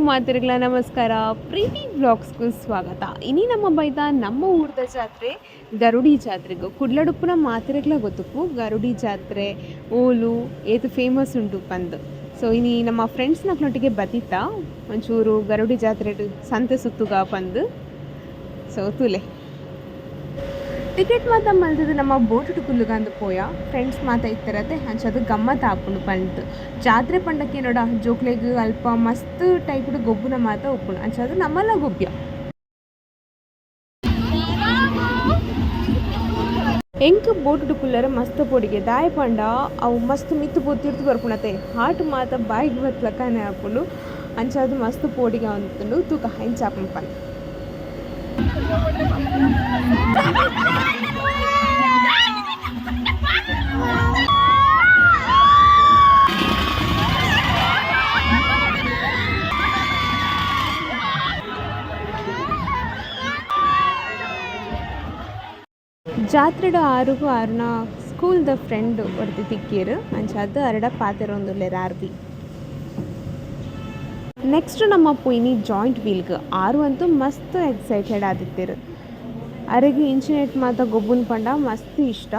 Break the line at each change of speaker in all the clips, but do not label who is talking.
ಮಾತೆರೆಗ್ಲ ನಮಸ್ಕಾರ. ಪ್ರೀತಿ ವ್ಲಾಗ್ಸ್ಗೂ ಸ್ವಾಗತ. ಇನಿ ನಮ್ಮ ಬೈದ ನಮ್ಮ ಊರ್ದ ಜಾತ್ರೆ ಗರುಡಿ ಜಾತ್ರೆಗ್ ಕುಡ್ಲಡುಪ್ಪುನ ಮಾತೆರೆಗ್ಲ ಗೊತ್ತುಪ್ಪು ಗರುಡಿ ಜಾತ್ರೆ ಓಲು ಏತ್ ಫೇಮಸ್ ಉಂಡು ಪಂದ್. ಸೊ ಇನಿ ನಮ್ಮ ಫ್ರೆಂಡ್ಸ್ ನಕ್ಲೊಟ್ಟಿಗೆ ಬತ್ತಿತ್ತ ಒಂಚೂರು ಗರುಡಿ ಜಾತ್ರೆ ಸಂತೆ ಸುತ್ತುಗ ಪಂದ್. ಸೊ ತೂಲೆ ಟಿಕೆಟ್ ಮಾತ ಮಲ್ತುದು ನಮ್ಮ ಬೋಟುಡು ಕುಲ್ಲುಗಂದು ಪೋಯ. ಫ್ರೆಂಡ್ಸ್ ಮಾತ ಇತ್ತರತೆ ಅಂಚಾದ್ ಗಮ್ಮತ್ ಆಪುಂಡು ಪಂದ್. ಜಾತ್ರೆ ಪಂಡ ಕೇನೋಡ ಜೋಕ್ಲೆಗ್ ಅಲ್ಪ ಮಸ್ತ್ ಟೈಪ್ ಡ್ ಗೊಬ್ಬುನ ಮಾತ ಉಪ್ಪುಂಡು ಅಂಚಾದ್ ನಮಲ ಗೊಬ್ಬ್ಯ. ಎಂಕ್ ಬೋಟುಡು ಕುಲ್ಲರೆ ಮಸ್ತ್ ಪೋಡಿಗೆ ದಾಯೆ ಪಂಡ ಅವು ಮಸ್ತ್ ಮಿತ್ತ್ ಪೋದು ತಿರ್ತ್ ಬರ್ಪುಂಡತೆ ಹಾಟ್ ಮಾತ ಬಾಯಿಗ್ ಬತ್ತ್ಲಕನೆ ಆಪುಂಡು ಅಂಚಾದ್ ಮಸ್ತ್ ಪೋಡಿಗೆ ಆವೊಂದಿತ್ತುಂಡು ತೂಕ ಎಂಚ ಆಪುಂಡು ಪಂದ್. ಜಾತ್ರೆಡ್ ಆರುಗು ಆರ್ನ ಸ್ಕೂಲ್ ದ ಫ್ರೆಂಡ್ ಒರ್ತಿ ತಿಕ್ಕಿಯೆರ್ ಅಂಚಾದ್ ಅರೆಡ ಪಾತೆರೊಂದುಲ್ಲೆರ್ ಆರ್ ಬಿ. ನೆಕ್ಸ್ಟ್ ನಮ ಪೋಯಿನಿ ಜಾಯಿಂಟ್ ವೀಲ್ ಗ್ ಆರ್ ಅಂತೂ ಮಸ್ತ್ ಎಕ್ಸೈಟೆಡ್ ಆದಿತ್ತೆರ್ ಅರೆಗ್ ಇಂಚಿನೆಟ್ ಮಾತ ಗೊಬ್ಬುನು ಪಂಡ ಮಸ್ತ್ ಇಷ್ಟ.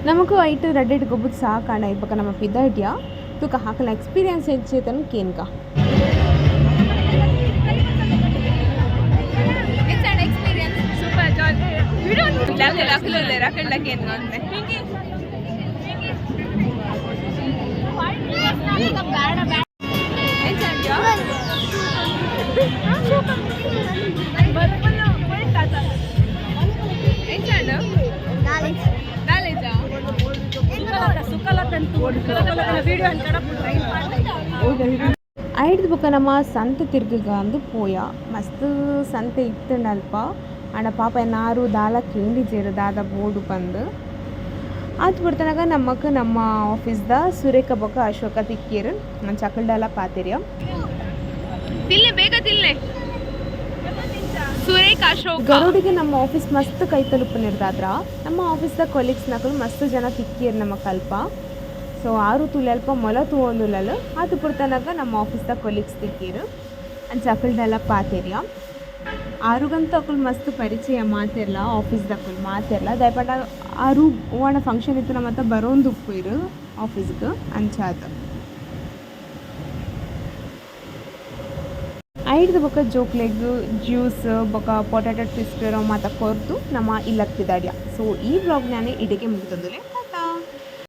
ನಮಕ್ ಐಟ್ ರಡ್ಡೆಡ್ ಗೊಬ್ಬುದು ಸಾಕಾಂಡ ಇಪಗ ನಮ ಪಿದಾಡ್ಯ ತೂಕ ಅಕಲ್ನ ಎಕ್ಸ್ಪೀರಿಯನ್ಸ್ ಎಂಚ ಇತ್ತ್ಂಡ್ ಕೇನ್ಗ. ಐಡ್ದ್ ಬೊಕ ನಮ ಸಂತೆ ತಿರ್ಗುಗ ಅಂದ್ ಪೋಯ. ಮಸ್ತ್ ಸಂತೆ ಇತ್ತ್ಂಡ್ ಅಲ್ಪ. ಆಂಡ ಪಾಪ ಎನ್ನ ಆರು ದಾಲ ಕೇಂದಿಜೆರ್ ದಾದ ಬೋಡು ಪಂದ್. ಆತ್ ಪೊರ್ತುನಗ ನಮಕ್ ನಮ್ಮ ಆಫೀಸ್ ದ ಸುರೇಖ ಬೊಕ ಅಶೋಕ ತಿಕ್ಕಿಯೆರ್. ಅಂಚ ಅಕಲ್ಡಲ ಪಾತೆರಿಯ. ತಿನ್ಲೆ ಬೇಗ ತಿನ್ಲೆ ಸುರೇಖ ಅಶೋಕ. ಗರೋಡಿಗ್ ನಮ್ಮ ಆಫೀಸ್ ಮಸ್ತ್ ಕೈತಲ್ ಉಪ್ಪುನೆರ್ದಾತ್ರ ನಮ್ಮ ಆಫೀಸ್ ದ ಕೊಲೀಗ್ಸ್ ನಕುಲು ಮಸ್ತ್ ಜನ ತಿಕ್ಕಿಯೆರ್ ನಮಕ್ ಅಲ್ಪ. ಸೊ ಆರು ತೂಲೆ ಅಲ್ಪ ಮೊಲ ತೂವೊಂದುಲ್ಲಲ್ ಆತ್ ಪೊರ್ತುನಗ ನಮ್ಮ ಆಫೀಸ್ ದ ಕೊಲೀಗ್ಸ್ ತಿಕ್ಕಿಯೆರ್. ಅಂಚ ಅಕಲ್ಡಲ ಪಾತೆರಿಯ. ಆರುಗಂತೂ ಅಕುಲು ಮಸ್ತ್ ಪರಿಚಯ ಮಾತೆರ್ಲ ಆಫೀಸ್ ದಕುಲು ಮಾತೆರ್ಲ ದಾಯೆ ಪಂಡ ಆರು ಒವ್ವಾಂಡ ಫಂಕ್ಷನ್ ಇತ್ತ್ಂಡ ಮಾತ ಬರೊಂದುಪ್ಪುವೆರ್ ಆಫೀಸ್ ಗ್ ಅಂಚಾದ್. ಐಡ್ದ್ ಬೊಕ ಜೋಕ್ಲೆಗ್ ಜ್ಯೂಸ್ ಬೊಕ ಪೊಟಾಟೊ ಟ್ವಿಸ್ಟರ್ ಅವು ಮಾತ ಕೊರ್ದು ನಮ ಇಲ್ಲಗ್ ಪಿದಾಡ್ಯ. ಸೊ ಈ ವ್ಲಾಗ್ ಯಾನ್ ಇಡೆಗೆ ಮುಗಿತೊಂದುಲ್ಲೆ.